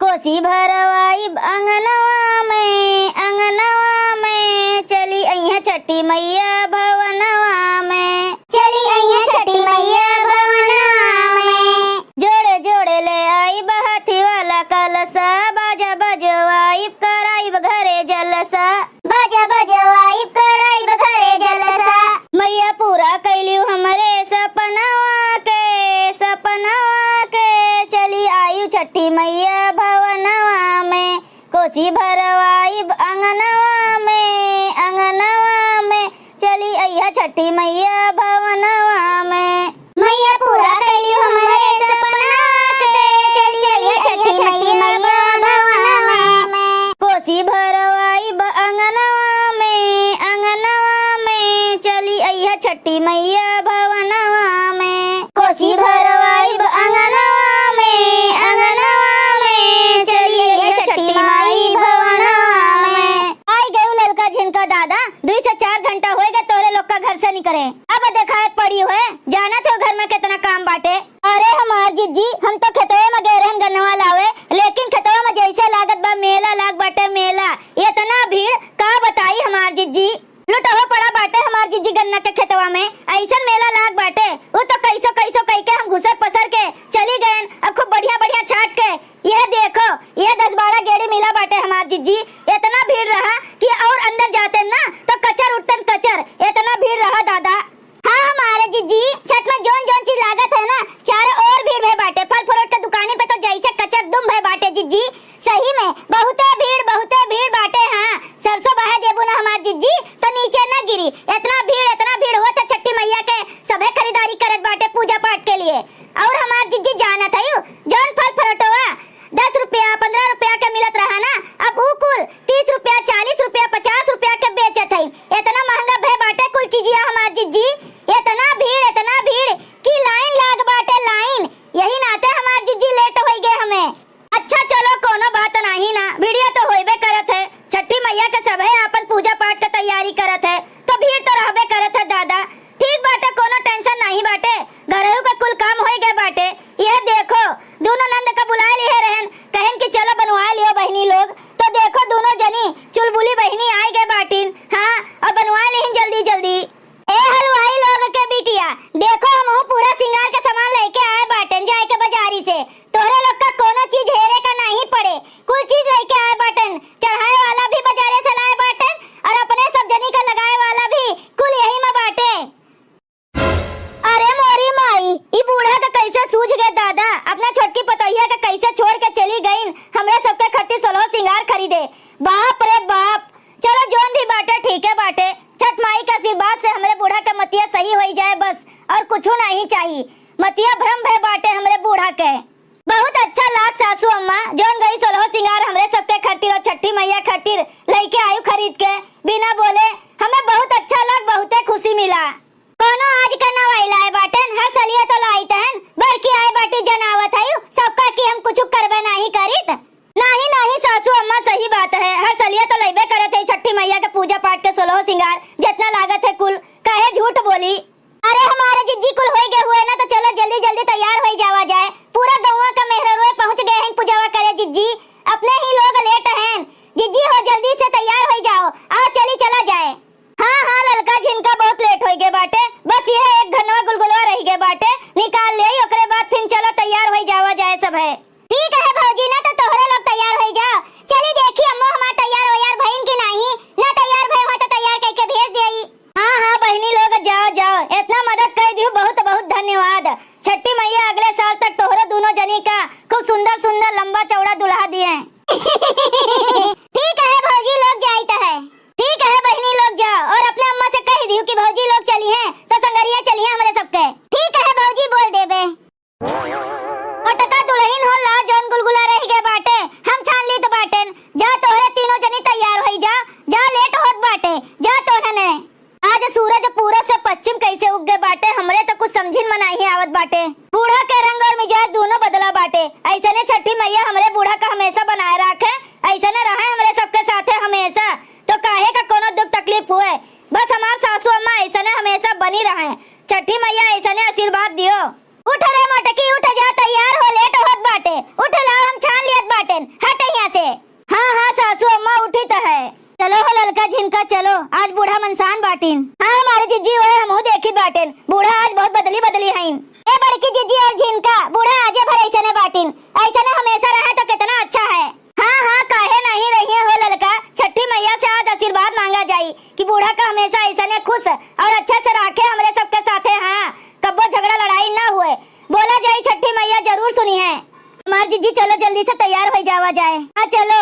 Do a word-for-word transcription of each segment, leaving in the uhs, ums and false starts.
कोसी भरवाइब अंगनवा में, अंगनवा में, चली अइहें छठी मइया भवनवा में। चली अइहें छठी मइया भवनवा में। जोड़े जोड़े ले आइब हाथी वाला कलसा, बाजा बजवाइब कराइब घरे जलसा। बाजा बजवाइब कराइब घरे जलसा। मइया पूरा कइलिउ हमरे सपनवा के, सपनवा के, चली आइउ छठी मइया भवनवा में। कोसी भरवाइब अंगनवा में, अंगनवा में, चली अइहा छठी मइया भवनवा में। मइया पूरा कइलिउ हमरे सपनवा के, चली अइहा छठी मइया भवनवा में। कोसी भरवाइब अंगनवा में, अंगनवा में, चली अइहा छठी मइया भवनवा में। कोसी भरवाइब अंगनवा में, अंगनवा में, चली अइहा छठी माई भवनवा में। आइ गइउ ललका झिनका दादा, दुइ से चार घंटा होइ गए तोहरे लोग का घर से निकरे। अब देखाए पड़ी होए, जानत हो घर में केतना काम बाटे। अरे हमार जिज्जी, हम तो खेतवे में गए रहन गन्नवा लावे, लेकिन खेतवा में जइसे लागत बा मेला लाग बाटे मेला। एतना भीड़ का बताई हमार जिज्जी। लुटहो पड़ा बाटे हमार जिज्जी गन्ना के खेतवा में, अइसन मेला लाग बाटे। उ तो कइसो कइसो कइके हम घुसर पसर के चली गएन, अब खूब बढ़िया बढ़िया छाट के। यह देखो, यह दस बारह गेड़ी मिला बाटे हमार जिज्जी। एतना भीड़ रहा कि अउर अंदर जाते ना तो कचर उठतन कचर, एतना भीड़ रहा दादा। हाँ हमारे जिज्जी, छठ में जौन जौन चीज लागत है ना, चारों ओर भीड़ भय बाटे। फल फ्रूट के दुकानी पे तो जइसे कचर दुम भय बाटे जिज्जी। सही में बहुते भीड़, बहुते भीड़ बाटे। हाँ, सरसों बहे देबू ना हमार जिज्जी तो नीचे ना गिरी। एतना भीड़, एतना भीड़ होत है छठी मइया के, सभे खरीदारी करत बाटे पूजा पाठ के लिए। अउर हमार जिज्जी जानत हयू, जौन फल फ्रूटवा दस रुपया, पन्द्रह रुपया के मिलत रहा ना, अब उ कुल तीस रुपया, चालीस रुपया, पचास रुपया के बेचत हई। एतना महंगा भय बाटे कुल चीजिया हमार जिज्जी। एतना भीड़, एतना भीड़ कि लाइन लाग बाटे लाइन। यही नाते हमार जिज्जी लेट होइ गए हमें। अच्छा चलो कउनो बात नाहीं ना, भिड़िया तो होइबे करत है। छठी मइया के सभे आपन पूजा पाठ के तैयारी करत है, तो भीड़ तो रहबे करत है दादा। ठीक बाटे, कउनो tension नाहीं बाटे, घरहू के कुल काम होइ गए बाटे। यह देखो, दुनो नंद का बुलाए लिहे रहन, कहन कि चलो बनवाए लियो बहिनी लोग। तो देखो दुनो जनी चुलबुली बहिनी आइ गए बाटिन, हाँ, अउर बनवाए लिहिन जल्दी जल्दी। ए हलवाई लोग के बिटिया, देखो हमहू पूरा सिंगार के सामान लइके आए बाटेन जाए के बजारी से। तोहरे लोग का कउनो चीज हेरे का नाहीं पड़े, कुल चीज लइके आए बाटेन। चढ़ाए वाला भी बजारे से लाए बाटेन अउर अपने सब जनी का लगाए वाला भी कुल यही में बाटे। अरे मोरी माई, ई बूढ़ा का कइसे सूझ गए दादा, अपना छोटकी पतोहिया का कइसे छोड़ के चली गइन, हमरे सबके खट्टी सोलहो सिंगार खरीदे। बाप रे बाप। चलो जौन भी बाटे ठीके बाटे, छठ माई के आशीर्वाद से हमरे बूढ़ा के मतिया सही होइ जाए बस, अउर कुछू नाहीं चाही। मतिया भ्रम भय बाटे हमरे बूढ़ा के। बहुत अच्छा लाग सासू अम्मा, जौन गई सोलहो सिंगार हमरे सबके खातिर अउर छठी मइया खातिर लइके आयु खरीद के, बिना बोले। हमें बहुत अच्छा लाग, बहुते खुशी मिला। कउनो आज का नवाई लाए बाटेन, हर सलिया तो लाइत हन, बड़की आए बाटी जनावत हयू, सबका कि हम कुछ करबे नाहीं करित। नाहीं, नाहीं सासू अम्मा, सही बात है, हर सलिया तो लइबे करत है छठी मइया के पूजा पाठ के सोलहो सिंगार, जेतना लागत है कुल, काहे झूठ बोली। अरे हमारे जिज्जी कुल होइ गए हुए ना, तो चलो जल्दी जल्दी तैयार होइ जावा जाए। पूरा गउँवा का मेहररुए पहुँच गए हैं पूजावा करे जिज्जी, अपने ही लोग लेट हैं। जिज्जी हो जल्दी से तैयार होइ जाओ, आओ चली चला जाए। हाँ हाँ ललका झिनका बहुत लेट होइ गए बाटे, बस यह एक घनवा गुलगुलवा रहि गए बाटे, निकाल लेई ओकरे बाद फिर चलो तैयार होइ जावा जाए सब है। ठीक है भौजी, ना तो तोहरे लोग तैयार होइ जाओ। चली देखी अम्मो हमार तैयार वैयार भइन कि नाहीं, ना तैयार भय हो तो तैयार कइके भेज देई। हाँ हाँ बहिनी लोग जाओ जाओ, एतना मदद कइ दिहू बहुत बहुत धन्यवाद। छठी मइया अगले साल तक तोहरो दुनो जनी का खूब सुंदर सुंदर लंबा चौड़ा दुल्हा दिए। ठीक है भौजी लोग जाइत है। ठीक है बहिनी लोग जाओ अउर अपने अम्मा से कहि दिहू कि भौजी लोग चलिहैं तो संगरिया चलिहैं हमरे सबके। ठीक है भौजी बोल देबे। मोटका दुलहिन हो ला जौन गुलगुला रहि गए बाटे, हम छान लीत बाटेन। जा तोहरे तीनों जनी तैयार होइ जा, जा लेट होत बाटे, जा तोहने। आज सूरज पूरब से पश्चिम कइसे उग गए बाटे, हमरे तो कुछ समझिन में नाहीं आवत बाटे। बूढ़ा के रंग अउर मिजाज दुनो बदला बाटे। अइसने छठी मइया हमरे बूढ़ा का हमेसा बनाए राखे, अइसने रहे हमरे सबके साथे हमेसा। तो काहे का कउनो दुख तकलीफ हुए, बस हमार सासू अम्मा अइसने हमेसा बनी रहे। छठी मइया अइसने आशीर्वाद दियो। उठ रे मोटकी, उठ जा, तैयार हो, लेट होत बाटे। उठ लाओ, हम छान लियत बाटेन। हमार जीजी, चलो जल्दी से तैयार होइ जावा जाए। हाँ, चलो।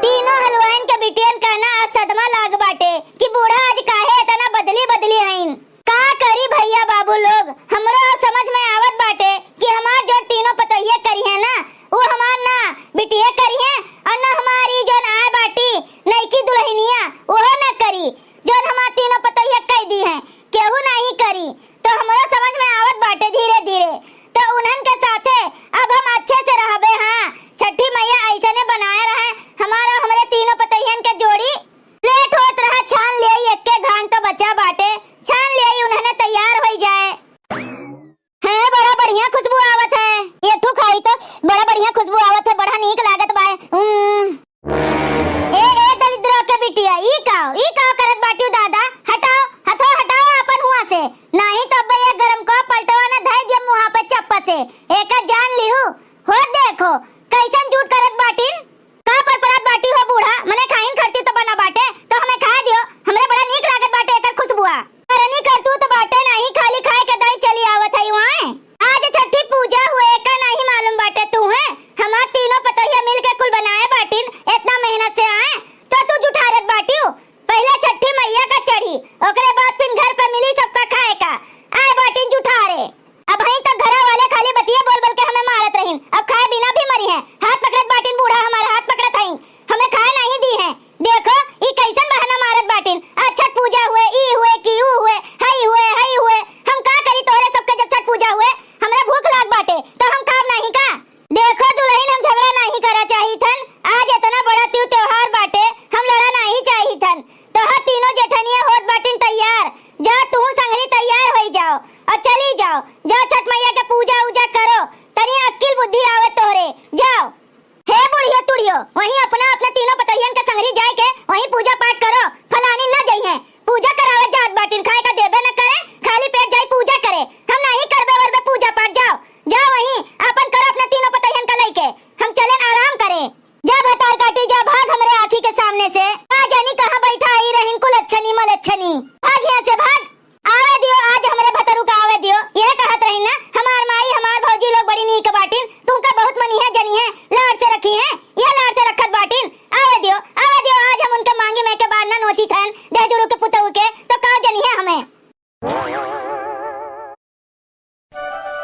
तीनों हलवाइन के बिटियन का ना आज सदमा लाग बाटे कि बूढ़ा आज काहे इतना बदली बदली हईन। का करी भइया बाबू लोग, हमरो अब समझ में आवत बाटे कि हमार जौन तीनों पतोहिया करिहें ना, उ हमार ना बिटिये करिहें, अउर ना हमार ई जौन आए बाटी नइकी दुलहिनिया, उहो ना करी। जौन हमार तीनों पतोहिया कइ दिहें, केहू नाहीं करी। तो हमरो समझ में आवत बाटे धीरे धीरे। तो उन्हन के साथे अब हम अच्छे से रहबे। हाँ, छठी मइया अइसने बनाए रहे हमार अउर हमरे तीनों पतोहियन के जोड़ी। लेट होत रहा, छान लेई, एक्के घान तो बचा बाटे, छान लेई, उन्हने तैयार होइ जाए। है, बड़ा बढ़िया खुशबू आवत है। ये तू खाई तो बड़ा बढ़िया खुशबू आवत है, बड़ा नीक लागत बा। उम्म। ए, ए दलिद्रो के बिटिया, ई काव, ई काव करत बाटिउ दादा? हटाओ, हथवा हटाओ आपन हुआँ से, नाहीं तो अब्बे ये गरम को पलटवा न धइ दिया मुँहा पे चप्पा से। एका जान लिहू, हो देखो, कइसन जूठ करत बाटिन। का परपरात बाटी हो बूढ़ा? मने खाइन खरती तो बना बाटे, तो हमें खाए दियो। हमरे बड़ा नीक लागत बाटे एकर खुशबुआ। करनी करतूत बाटे, नाहीं खाली खाए के दाईं चली आवत हई उहाँ। आज छठी पूजा हुए, एका नाहीं मालूम बाटे तुहें? हमार तीनों पतोहिया मिल के कुल बनाए बाटिन, एतना मेहनत से आए, तो तू जुठारत बाटिउ। पहिले छठी मइया का चढ़ी, ओकरे बाद फिर घर पे मिली सबका खाए का। आए बाटिन जुठारे। अबहीं तक घरा वाले खाली बतिये बोल बोल के हमें मारत रहिन, अब खाए बिना भी मरिहें। हाथ पकड़त बाटिन बूढ़ा, हमार हाथ पकड़त हईं, हमें खाए नाहीं दिहें। देखो, ई कइसन बहाना मारत बाटिन, आज छठ पूजा हुए, ई हुए कि ऊ हुए, हई हुए, हई हुए। हम का करी तोहरे सबके, जब छठ पूजा हुए, हमरा भूख लाग बाटे, तो हम खाब नाहीं का? देखो दुलहिन, हम झगड़ा नाहीं करा चाहित हन, आज एतना बड़ा तिउ त्योहार बाटे, हम लड़ा नाहीं चाहित हन। तोहार तीनों जेठनिया होत बाटिन तैयार, जा तुहूँ संगरी तैयार होइ जाओ अउर चली जाओ, जा छठ मइया के पूजा उजा करो, तनी अक्किल बुद्धि आवे तोहरे, जाओ। हे बुढ़ियो तुढ़ियो, वहीं अपना अपने तीनों पतोहियन के संगरी जाए के वहीं पूजा पाठ करो, फलानी न जइहें, पूजा करावे जात बाटिन, खाए का देबे न करे, खाली पेट जाई पूजा करे। हम नाहीं करबे वरबे पूजा पाठ, जाओ, जाओ वहीं आपन करो अपने तीनों पतोहियन का लइके, हम चलेन आराम करे। जा भतार काटी जा, भाग हमरे आँखी के सामने से। का जानी कहाँ बैठा आई रहिन कुलच्छनी मलच्छनी। भाग यहाँ से भाग। आवे दियो, आज हमरे भतरू का आवे दियो। यह कहत रही ना, हमार माई, हमार भौजी लोग बड़ी नीक बाटिन, तुमका बहुत मनिहे जनिहे, लाड़ से रखिहे, यह लाड़ से रखत बाटिन। आवे दियो, आवे दियो, आज हम उनके मांगी में के बार ना नोचित हन, दहजुरू के पुतऊ के, तो का जनिहे हमें।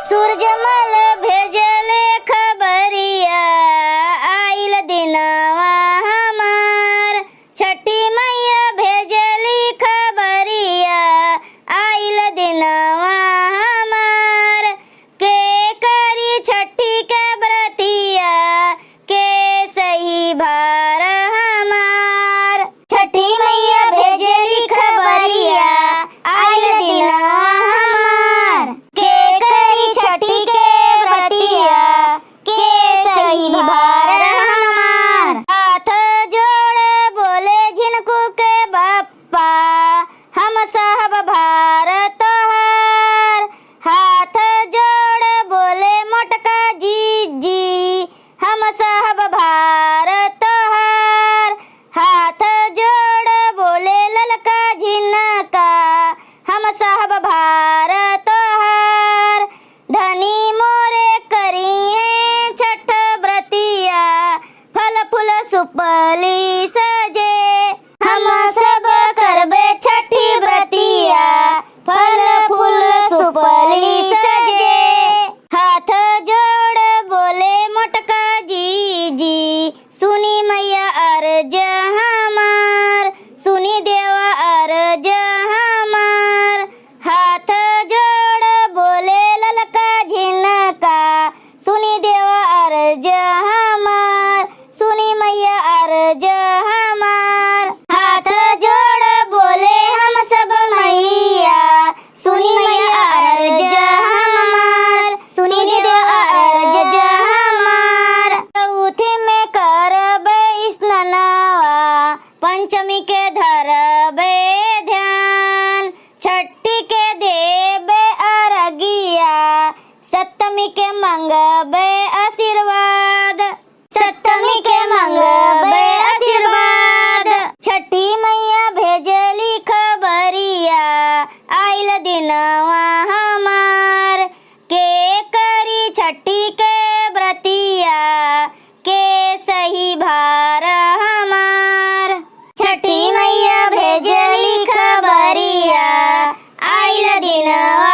सूरजमल भेजले खबरिया, आइल दिनवा हमार। छठी मइया भेजली खबरिया, आइल दिनवा हमार। के करी छठी के बरतिया, के सही भार हमार। छठी मइया भेजली खबरिया, आइल दिनवा हमार। के करी छठी के बरतिया, के सही भार हमार। हाथ जोड़ बोले झिनकू के बप्पा, हम सहब भार तोहार। हाथ जोड़ बोले मोटका जीजी, हम सहब भार तोहार। हाथ जोड़ बोले ललका झिनका, हम सहब भार तोहार। धनी मोरे करिहें छठ बरतिया, फल फूल सुपली सजे। हम सब करबे छठी बरतिया, फल फूल सुपली सजे। हाथ जोड़ बोले मोटका जीजी, सुनी मइया अर्ज हमार, सुनी देवा अर्ज हमार। हाथ जोड़ बोले ललका झिनका, सुनी देवा अर्ज हमार, सुनी मइया अर्ज हमार। हाथ जोड़ बोले हम सब मइया, सुनी मइया अर्ज हमार, सुनी देवा अर्ज हमार। चौथी में करबे स्नानवा, पंचमी के धरबे ध्यान, छठी के देबे अरगिया, सप्तमी के मंगबे आशीर्वाद, सप्तमी के मंगबे आशीर्वाद। छठी मइया भेजली खबरिया, आइल दिनवा हमार। के करी छठी के बरतिया के सही भार हमार। छठी मैया भेजली खबरिया, आइल दिनवा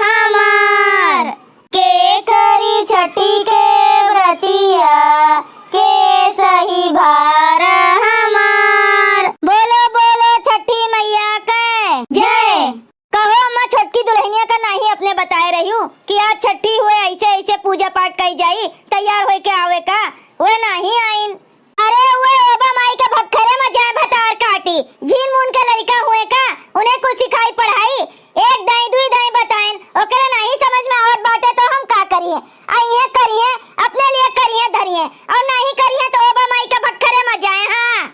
हमार। के करी छठी के बरतिया, के सही भार हमार। बोलो, बोलो छठी मैया के जय। कहो अम्मा, छोटकी दुल्हनिया का नाहीं अपने बताए रहिउ कि आज छठी हुए, ऐसे, ऐसे पूजा पाठ कई जाई, तैयार होइके आवे का? वे नाहीं आइन। अरे, वे ओबा माई के भक्खरे मा जाए भतार काटी, झीन मून के लड़िका हुए का, उन्हें कुछ सिखाई पढ़ाई, एक दाईं दुई दाईं बताइन, ओकरे नाहीं समझ मा आवत बाटे तो हम का करिए? अइहें करिहें, अपने लिए करिहें धरिहें, और नाहीं करिहें तो ओबा माई के भक्खरे मा जाए। हाँ,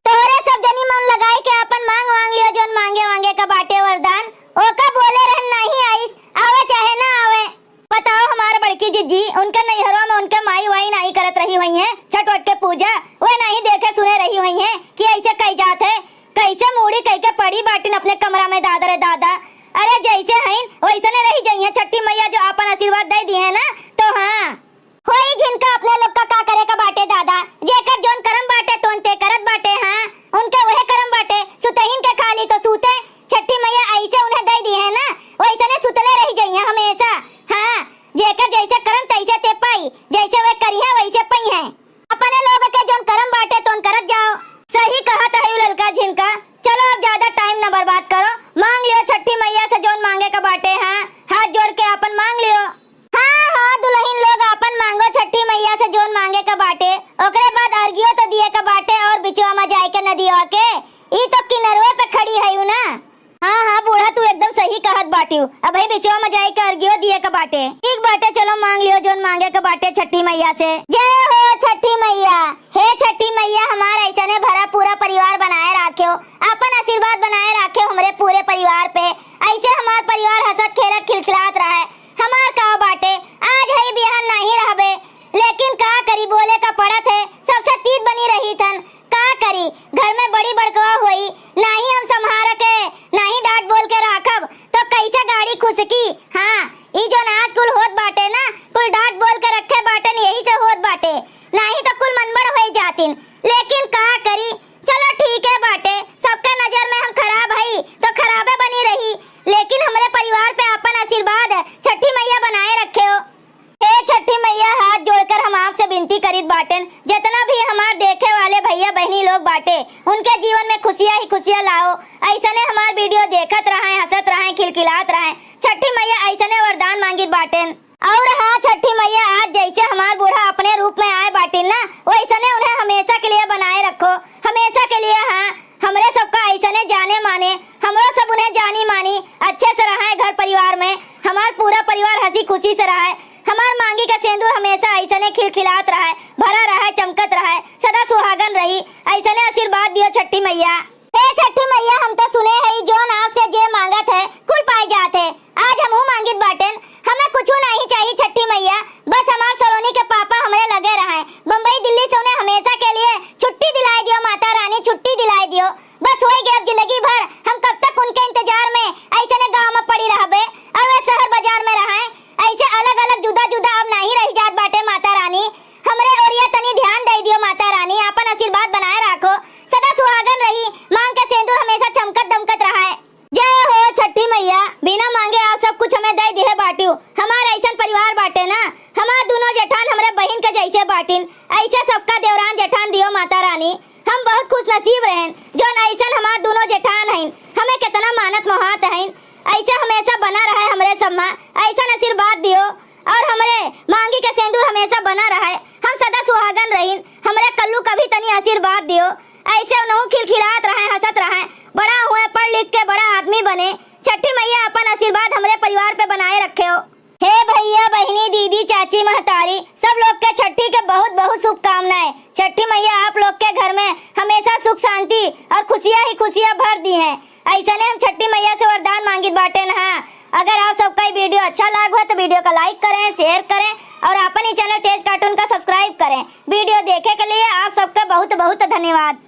तोहरे सब जनी मन लगाई के आपन मांग वांग लियो, जौन मांगे वांगे का बाटे वरदान। ओका बोले रहन नाहीं आइस, आवे चाहे ना आवे। बताओ हमार बड़की जिज्जी, उनके नैहरवा मा उनके माई वाई नाहीं करत रही हुइहें छठ वठ के पूजा, वे नाहीं देखे सुने रही हुइहें कि ऐसे कई जात है, कैसे मूड़ी कई के पड़ी बाटिन अपने कमरा मा, दादा रे दादा। अरे जैसे हइन वैसने रही जइहें, छठी मैया जो आपन आशीर्वाद दे दिहे ना तो। हाँ, होई जिनका अपने लोग का का करे का बाटे दादा, जेकर जौन करम बाटे तौन ते करत बाटे। हाँ, उनके वहे करम बाटे, सुतहिन के खाली तो सूते, छठी मैया ऐसे उन्हें दे दिहे ना, वैसने सुतले रही जइहें हमेशा। हाँ, जेकर जैसे करम तैसे ते पाई, जैसे वे करिहें वैसे पइहें। अपने लोग के जौन करम बाटे तौन करत जाओ। सही कहत है ललका झिनका। चलो अब ज्यादा time न बर्बाद करो, मांग लियो छठी मैया से जौन मांगे का बाटे। हाँ, हाथ जोड़ के आपन मांग लियो। हाँ, हाँ, दुलहिन लोग आपन मांगो छठी मैया से जौन मांगे का बाटे, ओकरे बाद अर्घियो तो दिए का बाटे और बिचवा मा जाए के नदिया के, ई तो किनरवे पे खड़ी है ना। हाँ, हाँ, बूढ़ा, तू एकदम सही कहत बाटिउ। अबही बिचवा मा जाए के अर्घियो दिए के बाटे। ठीक बाटे, चलो मांग लियो जौन मांगे के बाटे छठी मैया से। जय हो छठी मैया। हे छठी मैया, हमार ऐसने भरा पूरा परिवार बनाए राख्यो, आपन आशीर्वाद बनाए राख्यो हमरे पूरे परिवार पे। ऐसे हमार परिवार हंसत खेलत खिलखिलात रहे। हमार का बाटे, आज हई बिहान नाहीं रहबे, लेकिन का करी, बोले का पड़त है, सबसे तीत बनी रही थन। का करी, घर में बड़ी बड़कवा होई, नाहीं हम सम्हार के, नाहीं डांट बोल के राखब, तो कैसे गाड़ी खुसकी? हाँ, ई जौन आज कुल होत बाटे ना, कुल डांट बोल के रखे बाटेन, यही से होत बाटे, नाहीं तो कुल मनबड़ होई जातिन। लेकिन का करी, चलो ठीक है बाटे, सबके नजर में हम खराब हई, तो खराबे बनी रही, लेकिन हमरे परिवार पे आपन आशीर्वाद छठी मैया बनाए रखे हो। हे छठी मैया, हाथ जोड़कर हम आपसे विनती करित बाटेन, जितना भी हमार देखे वाले भैया बहिनी लोग बाटे, उनके जीवन में खुशियाँ ही खुशियाँ लाओ। ऐसने हमार video देखत रहें, हंसत रहें, खिलखिलात रहें। छठी मैया ऐसने वरदान मांगित बाटेन। और हाँ छठी मैया, आज जैसे हमार बूढ़ा अपने रूप में आए बाटिन ना, वैसने उन्हें हमेशा के लिए बनाए रखो, हमेशा के लिए। हाँ, हमरे सबका ऐसने जाने माने, हमरो सब उन्हें जानी मानी, अच्छे से रहे घर परिवार में, हमार पूरा परिवार हंसी खुशी से रहे, हमार मांगी के सेंदूर हमेशा ऐसने खिलखिलात रहे, भरा रहे, चमकत रहे, सदा सुहागन रही, ऐसने आशीर्वाद दियो छठी मैया। हे छठी मैया, हम तो सुने हई जौन आपसे जे मांगत है कुल पाए जात है। आज हमहू मांगित बाटेन, हमें कुछू नाहीं चाही छठी मैया, बस हमार सलोनी के पापा हमरे लगे रहें, बम्बई दिल्ली से उन्हें हमेशा के लिए छुट्टी दिलाए दियो माता रानी, छुट्टी दिलाए दियो। बस होई गए अब जिंदगी भर, हम कब तक उनके इंतजार में ऐसने गाँव में पड़ी रहबे और वे शहर बाजार में रहें, ऐसे अलग अलग जुदा जुदा अब नाहीं रही जात बाटे माता रानी। हमरे ओरिया तनी ध्यान दे दियो माता रानी, आपन आशीर्वाद बनाए राखो, सदा सुहागन रही, मांग के सेंदूर हमेशा चमकत दमकत रहे। जय हो छठी मैया, बिना मांगे आप सब कुछ हमें दे दिहे बाटिउ। हमार ऐसन परिवार बाटे ना, हमार दुनो जेठान हमरे बहिन के जैसे बाटिन, ऐसे सबका देवरान जेठान दियो माता रानी। हम बहुत खुशनसीब रहेन जौन ऐसन हमार दुनो जेठान हइन, हमें कितना मानत मोहात हइन, ऐसे हमेशा बना रहे हमरे सब मा, ऐसन आशीर्वाद दियो। और हमरे मांगी के सेंदूर हमेशा बना रहे, हम सदा सुहागन रहिन। हमरे कल्लू का भी तनी आशीर्वाद दियो, ऐसे उनहू खिलखिलात रहे, हंसत रहे, बड़ा हुए, पढ़ लिख के बड़ा आदमी बने। छठी मैया अपन आशीर्वाद हमरे परिवार पे बनाए रखे हो। हे भैया, बहिनी, दीदी, चाची, महतारी, सब लोग के छठी के बहुत बहुत शुभकामनाएं। छठी मैया आप लोग के घर में हमेशा सुख शांति और खुशियां ही खुशियां भर दिहें। ऐसने हम छठी मैया से वरदान मांगित बाटेन। हाँ, अगर आप सबका ई video अच्छा लाग हो तो video का like करें, share करें और आपन ई channel तेज cartoon का subscribe करें। Video देखे के लिए आप सबका बहुत बहुत धन्यवाद।